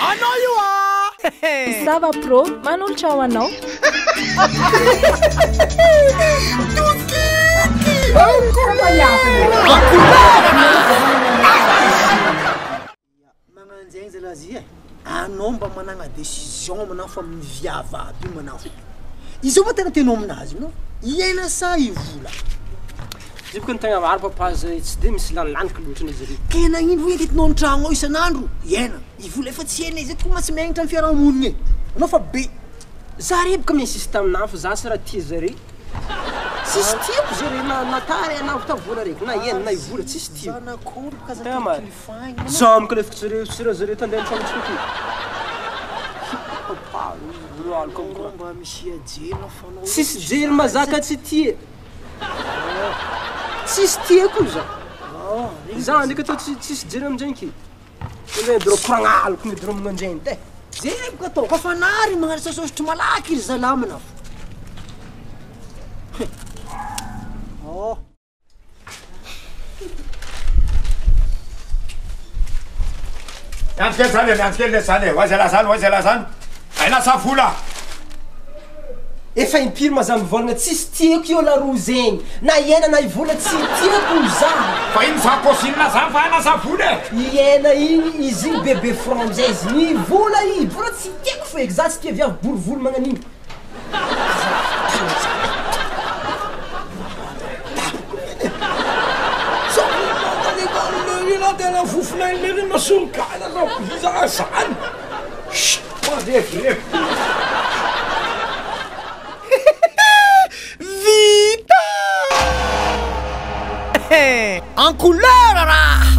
Anao io ah! Sava Pro manolotra ho anao. Magnanjegny zalahy zy e, anao mba managna décision manafo amin'ny viavy aby io manafo. Izao va tegna tianao aminazy io, hiaina sa hivola? Zay boka ny tegna maro papa zay tsy de misy lanilaniko loatra an'izy ireo. Ke nagnino hoe entinao an-tragno ao isan'andro? Hiaina, hivola efa tsy hainay zay tokoa ma tsy miagnatra amin'ny fiarahamonigna e, anao fa be. Zare boka mi-insiste aminahy fa za tsy raha tia zare. Tsisy tiako zare na na tary na ta vola raiky na hiaina na hivola tsisy tiako. Zanak'olo ka za Tegna marina. kelikely Za amiko le tsy re tsy raha zare tandeha an-tragno tsika ty. Papa aloka Anao mba misia jery fa anao Tsisy jery mazaka tsy tia. Tsisy tiako za. Za ndraiky atao tsy tsisy jery aminjay ke. Tonga de rô koragnaloko medy rô magnanjeny te. Zay boka atao, koa fa nary magnano sososotry malaky ry zalahy manafo. Oh. Miandry kely zany e, miandry kely lesy zany e, ho aiza elah zany, ho aiza elah zany? Aina sa vola? Efa impiry ma za mivolagna tsisy tiako io laroa zegny na hiaina na hivola tsy tiako za. Fa ino zany paozinina zany fa aina sa vola e? Hiaina igny izy igny bebe franc amizay izy ny vola i vola tsy tiako feky za tsy tia viavy bory volo magnan'igny. Vita! En couleur raha!